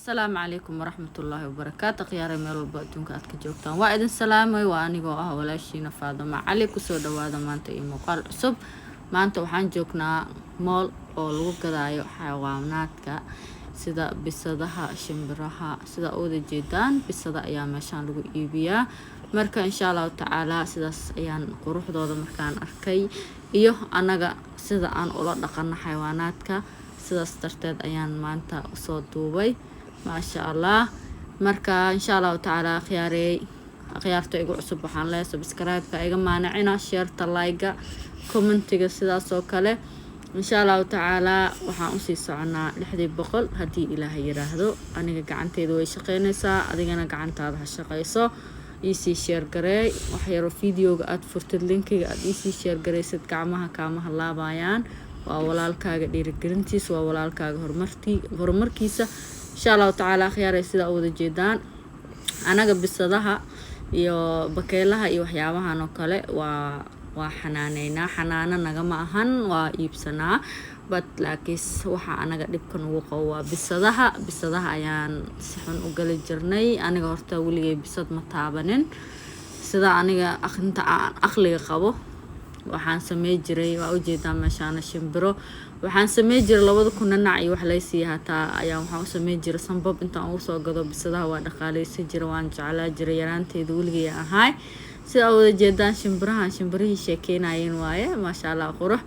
Asalaamu calaykum waraxmatullaahi wabarakaatu. Khiyaare, meel walba adduunka aad ka joogtaan, waa idin salaamay. Waa anigoo ah walaashiina Faadama Cali. Kusoo dhawaada maanta iyo muuqaal cusub. Maanta waxaan joognaa mall oo lagu gadaayo xayawaanaadka sida bisadaha, shimbiraha. Sida wada jeedaan, bisada ayaa meeshaan lagu iibiyaa. Marka insha Allahu tacaala sidaas ayaan quruxdooda markaan arkay iyo annaga sida aan ula dhaqano xayawaanaadka, sidaas darteed ayaan maanta usoo duubay, maasha Allah. Marka insha Allahu tacaala, khiyaarey, akhyaarta igu cusub, waxaan leeyahay subscribe-ka iga maanacina, share-ta, like-ga, comment-iga. Sidaas oo kale, insha Allahu tacaalaa, waxaan usii soconaa 600-dii haddii Ilaahay yiraahdo. Aniga gacanteyda way shaqeynaysaa, adigana gacantaada ha shaqeyso. Iisii share gareey waxyaro video-ga aada furtid, link-iga aada iisii share gareysid, gacmaha kaamaha laabayaan. Waa walaalkaaga dhiirigelintiisa, waa walaalkaaga horumartii horumarkiisa, insha Allahu tacaala. Akhyaaray, sidaa u wada jeedaan, anaga bisadaha iyo bakeelaha iyo waxyaabahan oo kale waa xanaaneynaa. Xanaano nagama ahan, waa iibsanaa, but laakiin waxa anaga dhibka nagu qabo waa bisadaha. Bisadaha ayaan si xun u gali jirnay. Aniga horta weligay bisad ma taabanin. Sida aniga aqrinta aan aqliga qabo, waxaan samey jiray, waa ujeedaa meeshaana shimbiro, waxaan samey jiray 2000 nanac iyo wax laysiiya hataa ayaa waxaan u samey jiray sanbab intaan ugu soo gado. Bisadaha waa dhaqaaleysan jiray, waan jeclaa jiray yaraanteeda, weligay ahaay. Sida wada jeedaan, shimbirahan shimbirihii sheekeynayeen waaye, maasha Allah, qurux.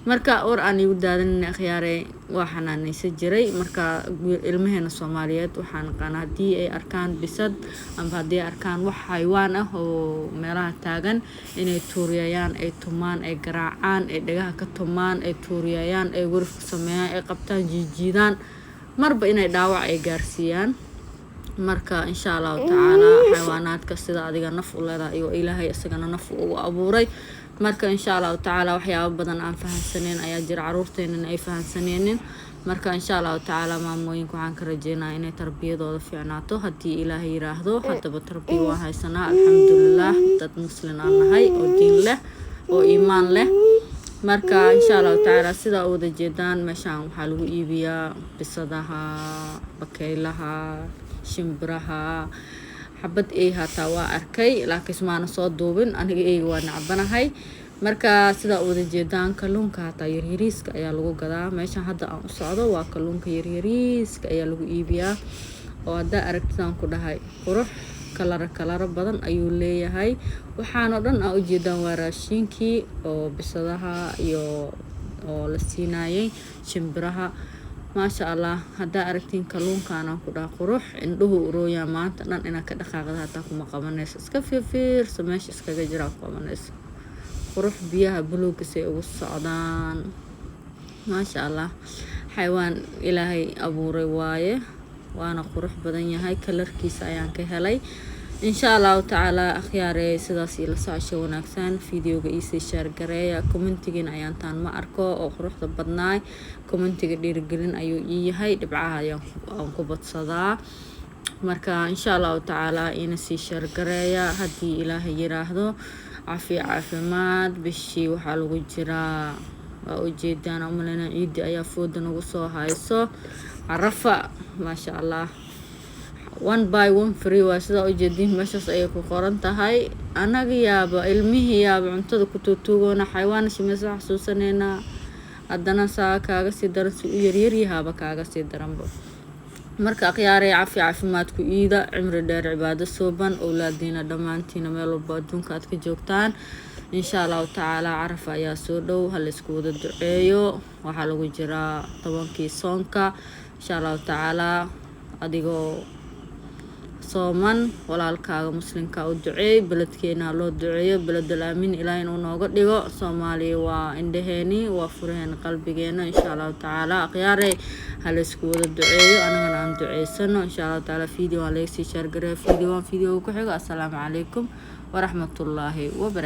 Marka war aan igu daadanin, akhyaare, waa xanaaneysan jiray. Marka ilmaheena Soomaaliyeed waxaan aqaana haddii ay arkaan bisad amba haddii ay arkaan wax xayawaan ah oo meelaha taagan, inay tuuriyayaan, ay tumaan, ay garaacaan, ay dhagaha ka tumaan, ay tuuriyayaan, ay warif ku sameeyaan, ay qabtaan, jiijiidaan, marba inay dhaawac ay gaarsiiyaan. Marka insha Allahu tacaala, xayawaanaadka sida adiga naf u leedahay iyo Ilaahay isagana naf ugu abuuray. Marka insha Allahu tacaala, waxyaabo badan aan fahansaneen ayaa jira, caruurteenana ay fahansaneenin. Marka insha Allahu tacaala, maamooyinka waxaan ka rajeynaya inay tarbiyadooda fiicnaato haddii Ilaahay yiraahdo. Haddaba tarbiya waa haysanaa, alxamdulilah, dad muslin aan nahay oo diin leh oo iimaan leh. Marka insha Allahu tacaala, sidaa u wada jeedaan, meeshaan waxaa lagu iibiyaa bisadaha, bakeylaha, shimbiraha. Xabad ey hataa waa arkay, laakiin maana soo duubin. Aniga eyga waa nacbanahay. Marka sidaa u wada jeedaan, kalluunka hataa yaryariiska ayaa lagu gadaa. Meeshaan hadda aan u socdo waa kalluunka yaryariiska ayaa lagu iibiyaa, oo haddaa aragtidaan ku dhahay qurux, kalara kalaro badan ayuu leeyahay. Waxaanoo dhan aa ujeedaan waa raashinkii oo bisadaha iyo oo la siinayay shimbiraha, maasha Allah. Haddaa aragtiin kalluunkaanaan ku dhaha qurux, indhuhu urooyaa. Maanta dhan inaad ka dhaqaaqda hataa kuma qabanayso, iska fiirfiirso, meesha iskaga jiraa ku qabanayso. Qurux, biyaha buluuga say ugu socdaan, maasha Allah. Xayawaan Ilaahay abuuray waaye, waana qurux badan yahay, kalarkiisa ayaan ka helay. Insha Allahu tacaala, akhyaare, sidaas ila socosho wanaagsan. Video-ga iisii share gareeya, comment-igiina ayaan taan ma arko oo quruxda badnaay. Comment-iga dhiirigelin ayuu ii yahay, dhibcaha ayaan ku badsadaa. Marka insha Allahu tacaala, iina sii share gareeya haddii Ilaahay yiraahdo. Cafiya, caafimaad. Bishii waxaa lagu jiraa, waa ujeedaan umaleyna, ciiddi ayaa fooda nagu soo hayso, Carafa, maasha Allah. One buy one free waa, sidaa ujeediin, meeshaas ayay ku qoran tahay. Annaga yaaba ilmihii yaaba cuntada ku tuutuugoona, xayawaan shimeysa xasuusaneynaa. Haddana saa kaaga sii daran, si u yaryaryahaaba kaaga sii daranba. Marka akhyaaray, cafi, caafimaadku iida, cimri dheer, cibaado suuban, owlaadiina dhammaantiina meel walba adduunka aad ka joogtaan. Insha Allahu tacaala, Carafa ayaa soo dhow, ha laysku wada duceeyo. Waxaa lagu jiraa 10-kii soonka. Insha Allahu tacaala, adigoo sooman walaalkaaga muslimka u duceey. Beledkeena ha loo duceeyo, beledul aamin Ilaah inuu nooga dhigo. Soomaaliya waa indhaheeni, waa furaheena qalbigeena. Insha Allahu tacaala, akhyaare, ha laysku wada duceeyo, anagana aan duceysano insha Allahu tacaala. Video waa laga sii share gareeya. Video waan video ku xigo. Assalaamu calaykum waraxmatullaahi wabarakatu.